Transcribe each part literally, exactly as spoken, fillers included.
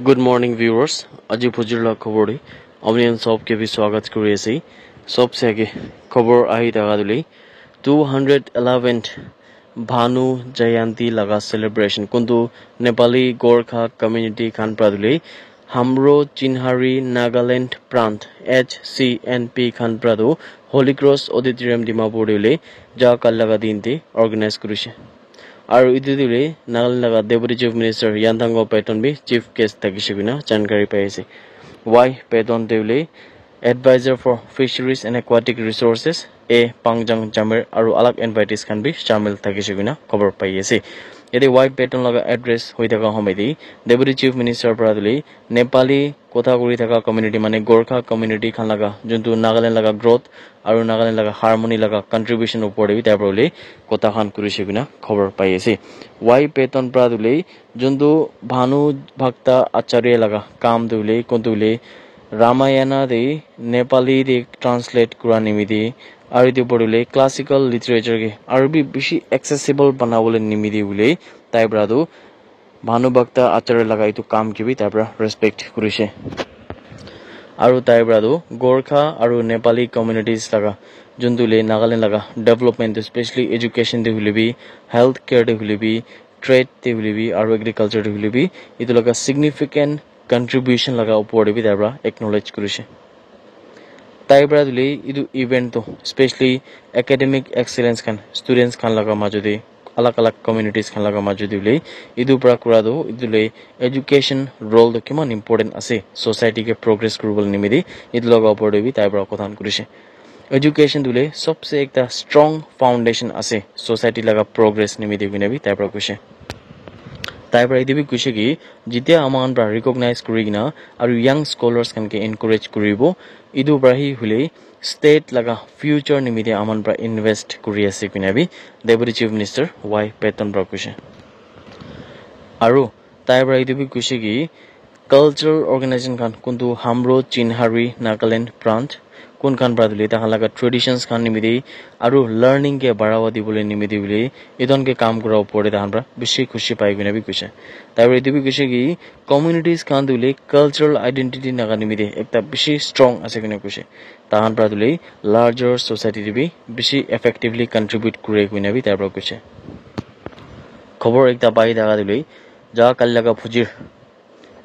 Good morning, viewers. Aji phujir la khobor te apni khan sob ke bi swagat kuri ase. Sob se age khobor ahi thaka tu le two hundred eleventh Bhanu Jayanti laga celebration kuntu Nepali Gorkha community khan pra tu le Hamro Chinhari Nagaland Prant H C N P khan pra tu Holy Cross Auditorium Dimapur te le ja kal laga din te organize kurishe. Aru etu tu le Nagaland laga Deputy Chief Minister Yantango Patton bi chief guest thakishe koina jankari pai ase. Y Patton te le Advisor for Fisheries and Aquatic Resources A Pangjang Jamir aru alag invitees khan bi shamil thakishe koina khobor pai ase. Yate Y Patton laga address hoi thaka homoi te Deputy Chief Minister pra tu le Nepali kotha kuri thaka community mane Gorkha community khan laga juntu Nagaland laga growth aru Nagaland laga harmony laga contribution upor te bi tai pra le kotha khan kurishe koina khobor pai ase. Y Patton pra tu le juntu Bhanu Bhakta Acharya laga kam tu le kuntu le Ramayana te Nepali te translate kura nimite aru etu upor te le classical literature ke aru bi bishi accessible banabole nimite bole tai pra tu Bhanu Bhakta Acharya laga etu kam ke bi tai pra respect kurishe. Aru tai pra tu Gorkha aru Nepali communities laga juntu le Nagaland laga development te specially education te hoile bi, health care te hoile bi, trade te hoile bi aru agriculture te hoile bi etu laga significant contribution laga upor te bi tai pra acknowledge kurishe. Tai pra tu le etu event tu specially academic excellence khan students khan laga majo te alag alag communities khan laga majo te hoile etu pra kura tu etu le education role tu kiman important ase society ke progress kuribole nimite etu laga upor te bi tai pra kotha khan kurishe. Education tu le sobse ekta strong foundation ase society laga progress nimite koina bi tai pra kuishe. Tai pra etu bi kuishe ki jitia ama khan pra recognize kuri kena aru young scholars khan ke encourage kuribo etu pra hi hoile state laga future nimite ama khan pra invest kuri ase koina bi Deputy Chief Minister Y Patton pra kuishe. Aru tai pra etu bi kuishe ki cultural organization khan kuntu Hamro Chinhari Nagaland Prant kun khan pra tu le tai khan laga traditions khan nimite aru learning ke barawa dibole nimite bole etu khan ke kam kura upor te tai khan pra bishi khushi pai koina bi kuishe. Tai pra etu bi kuishe ki communities khan tu le cultural identity laga nimite ekta bishi strong ase koina kuishe. Tai khan pra tu le larger society te bi bishi effectively contribute kure koina bi tai pra kuishe. Khobor ekta pai thaka tu le ja kali laga phujir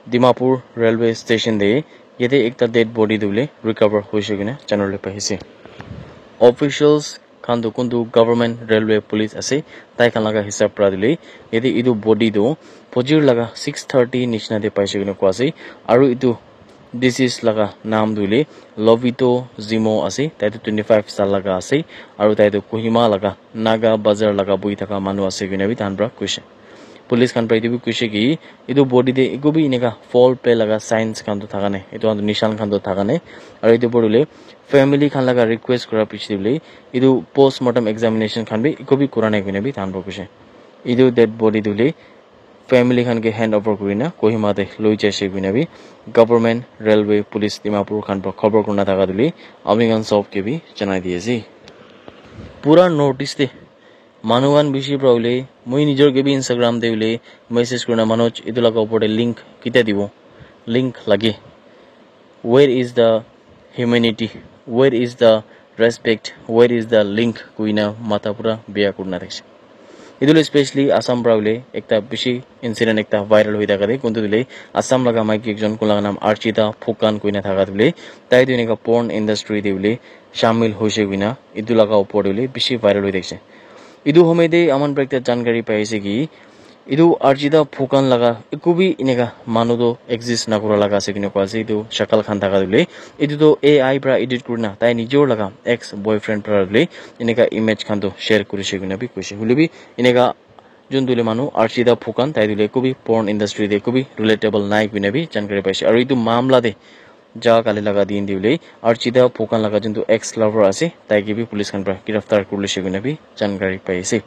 Dimapur railway station te yate ekta dead body tu le recover hoishe koina janabole pai ase. Officials khan tu kuntu government railway police ase tai khan laga hisab pra tu le yate etu body tu phujir laga six thirty nishina te paishe koina koi ase aru etu deceased laga naam tu hoile Lovito Zimo ase, tai tu twenty five saal laga ase, aru tai tu Kohima laga Naga Bazar laga buhi thaka manu ase koina bi tai khan pra kuishe. Police khan pra etu bi kuishe ki etu body te eku bi enika foul play laga signs khan tu thaka nai, etu khan tu nishan khan tu thaka nai, aru etu opor te hoile family khan laga request kura piche te hoile etu postmortem examination khan bi eku bi kura nai koina bi tai khan pra kuishe. Etu dead body tu hoile family khan ke hand over kurina Kohima te loi jaise koina bi government railway police Dimapur khan pra khobor kurina thaka tu le ami khan sob ke bi janai di ase. Pura North East te manu khan bishi pra hoile moi nijor ke bi Instagram te hoile message kurina Manoj etu laga upor te link ketia dibo, link lage. Where is the humanity? Where is the respect? Where is the link? Koina matha pura bia kurina thakishe. Etu le specially Assam pra hoile ekta bishi incident ekta viral hoi thaka te kuntu tu le Assam laga maiki ekjon kun laga naam Archita Phukan koina thaka tu le tai tu enika porn industry te hoile shamil hoishe koina etu laga upor te hoile bishi viral hoi thakishe. Etu homoi te aman pra ekta jankari pai ase ki etu Archita Phukan laga eku bi enika manu tu exist nakura laga ase koina koi ase. Etu shakal khan thaka tu hoile etu tu A I pra edit kurina tai nijor laga ex boyfriend pra tu hoile enika image khan tu share kurishe koina bi kuishe. Hoile bi enika juntu hoile manu Archita Phukan tai tu hoile eku bi porn industry te eku bi relatable nai koina bi jankari paishe. Aru etu mamla te ja kali laga din te hoile Archita Phukan laga juntu ex lover ase tai ke bi police khan pra giraftar kuri loishe koina bi jankari pai ase.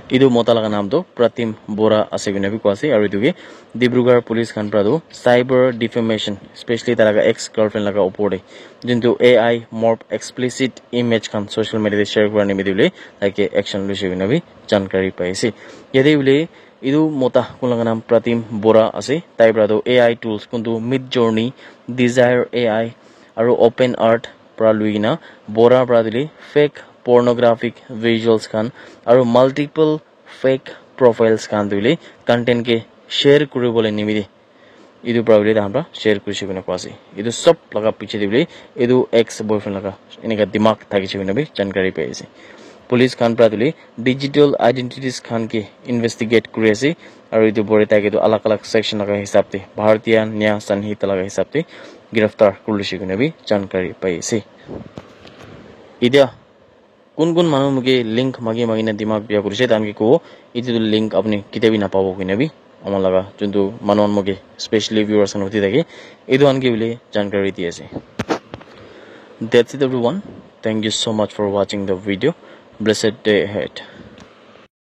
Etu mota laga naam tu Pratim Bora ase koina bi koi ase aru etu ke Dibrugarh police khan pra tu cyber defamation, specially tai laga ex girlfriend laga upor te juntu A I morph explicit image khan social media te share kura nimite hoile tai ke action loishe koina bi jankari pai ase. Yate hoile Etu mota kun laga naam Pratim Bora ase. Tai para tu A I tools kuntu Midjourney, Desire A I aru OpenArt para lui kena Bora para tu le fake pornographic visuals khan aru multiple fake profiles khan tu le content ke share kuri bole nimite etu para hoile tahan para share kurise koina koa ase. Etu sob laga piche te bole etu ex boyfriend laga eneka dimag thakise koina bi jankari pai ase. Police khan para tu le digital identities khan ke investigate kuri ase aru etu pore tai ke tu alag alag section laga hisab te Bharatiya Nyaya Sanhita laga hisab te giraftar kuri lise koina bi jankari pai ase. Etia kun kun manu moke link magi magi na dimag biya kurise, tahan ke kobo, etu tu link apni kitia bi napabo koina bi, ama laga juntu manu khan moke, specially viewers khan uthi thake, etu khan ke bole jankari di ase. That's it, everyone. Thank you so much for watching the video. Blessed day ahead.